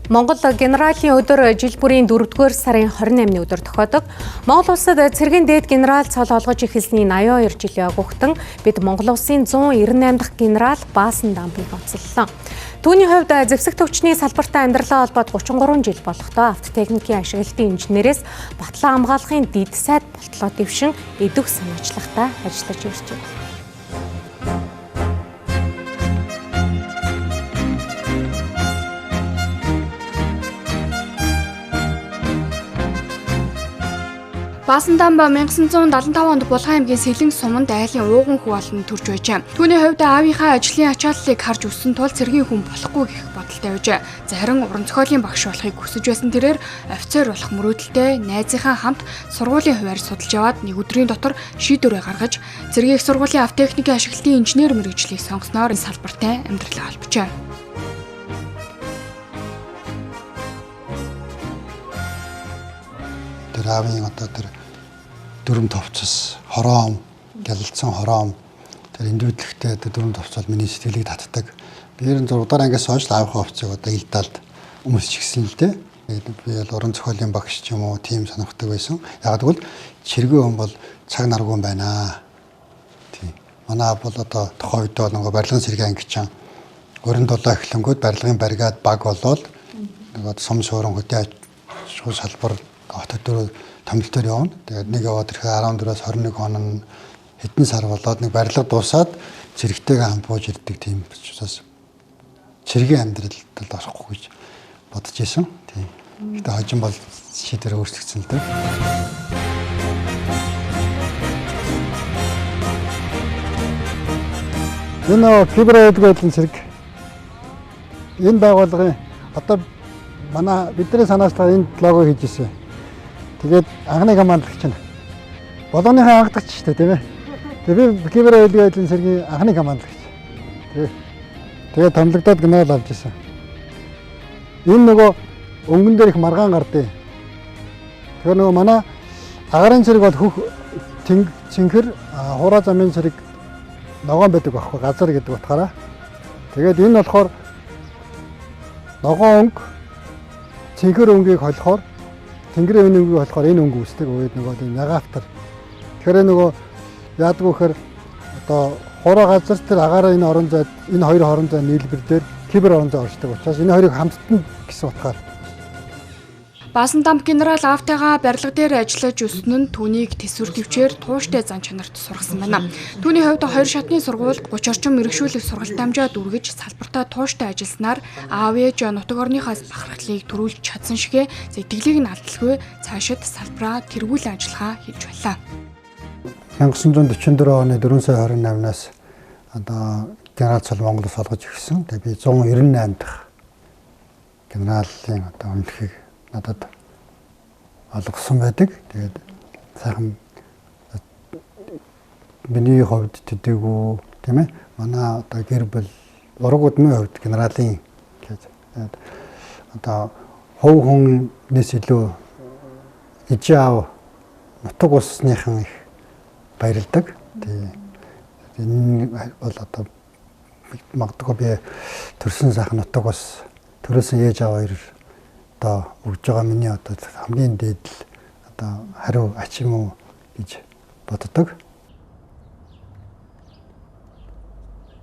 Монгол генералийн өдөр жил бүрийн 4-р сарын 28-ны өдөр тохиодог. Монгол улсад цэргийн дээд генерал цол олгож эхэлсний 82 жилийн огохтон бид Монгол улсын 198 дахь генерал Баасан Дамбыг онцоллоо. Түүний хувьд зэвсэг төвчний салбартай амьдралаа холбоод 33 жил болохдоо автотехникийн ашиглалтын инженерээс батлан хамгаалахын дэд сайд болтлоо дэвшин идэвх санаачлагтай ажиллаж ирж байна. Баасан Дамба 1975 онд Булган аймгийн Сэлэн суманд айлын ууган хүү олон төрж байжээ. Түүний хувьд аавынхаа ажлын ачааллыг харж өссөн тул цэргийн хүн болохгүй гэх бодолтой байжээ. Зарим уран зохиолын багш болохыг хүсэж байсан тэрээр офицер болох мөрөөдөлтэй найзынхаа хамт сургуулийн хувиар судалж яваад нэг өдрийн дотор шийдвэрээ гаргаж цэргийн их сургуулийн автотехникийн ашиглалтын инженер мэргэжлийг сонгосноор салбартай амьдралаа холбожээ. Тэр аавын одоо тэр дөрөм товцос, хороом, гялалцсан хороом тэр эндүүдлэгтэй тэр дөрөм товц бол миний сэтгэлийг татдаг. Би 96 дугаар ангиас хойш л аавынхаа хувцсыг одоо ил талд өмсч гисэн л дээ. Би бол уран зохиолын багш ч юм уу тийм сонирхдаг байсан. Яг тэгвэл чиргэн хүн бол цаг наргүй юм байна. Тийм. Манай аав бол одоо тухайн үед бол нөгөө барилгын сэргийн ангичан 27 эхлэнгүүд барилгын бригад баг болоод нөгөө сум суурин хөдөө аж ахуй салбар хот өдөр томилтоор явна. Тэгээд нэг яваад ирэхээр 14-өөс 21 хоног хэдэн сар болоод нэг барилга дуусаад цэрэгтэйгээ хамт бууж ирдэг тийм учраас цэргийн амьдралд орохгүй гэж бодож исэн. Тийм. Гэтэ хожим бол шийдвэр өөрчлөгдсөн л дээ. Энэ кибер аюулгүй цэрэг энэ байгууллагын одоо манай бидний санаачлага энэ лого хийж исэн. Тэгээд анхны командлагч нь болгоныхаа анхдагч шүү дээ, тийм ээ. Тэгээд би кибер аюулгүй байдлын цэргийн анхны командлагч. Тэгээд томлогдоод генерал авч исэн. Энэ нөгөө өнгөн дээр их маргаан гардыг. Тэгэхээр нөгөө манай агарын цэрэг бол хөх цэнхэр хураа замын цэрэг ногоон байдаг байхгүй газар гэдэг утгаараа. Тэгээд энэ болохоор ногоон өнгө цэнхэр өнгийг холихоор тэнгэрийн энэ өнгийг холихоор энэ өнгө үүсдэг. Өөд нөгөө тийм ягаавтар. Тэгэхээр нөгөө яадаг вэ гэхээр одоо хураа газар тэр агаараа энэ орон зай энэ хоёр орон зай нийлбэр дээр кибер орон зай оршдог учраас энэ хоёрыг хамттан гэсэн утгаар. Баасан Дамб генерал аавтайгаа барилга дээр ажиллаж өссөн нь түүнийг төсвөр төвчээр тууштай зан чанарт сургасан байна. Түүний хувьд хоёр шатны сургуульд 30 орчим мэрэгшүүлэг сургалт дамжаа дүүргэж салбартаа тууштай ажилласнаар аав ээж нутаг орныхоос бахархлыг төрүүлж чадсан шигэ сэтгэлийг нь алдалгүй цаашид салбараа тэргүүлэн ажиллагаа хийж байлаа. 1944 оны 4 сарын 28-наас одоо генерал цол Монгол улс олгож ирсэн. Тэгээ би 198 дахь генералийн одоо үнэлэхийг надад олгосон байдаг. Тэгээд сайхан миний хувьд төдийгүй тийм ээ. Манай одоо гэр бүл ураг удмын хувьд генералийн гэж одоо хувь хүнээс илүү ижи аав нутаг усныхан их баярлдаг. Тийм. Энэ бол одоо магадгүй би төрсэн сайхан нутаг ус төрөөсөн ээж аав хоёр одоо өгж байгаа миний одоо хамгийн дээд л одоо хариу ач юм уу гэж боддог.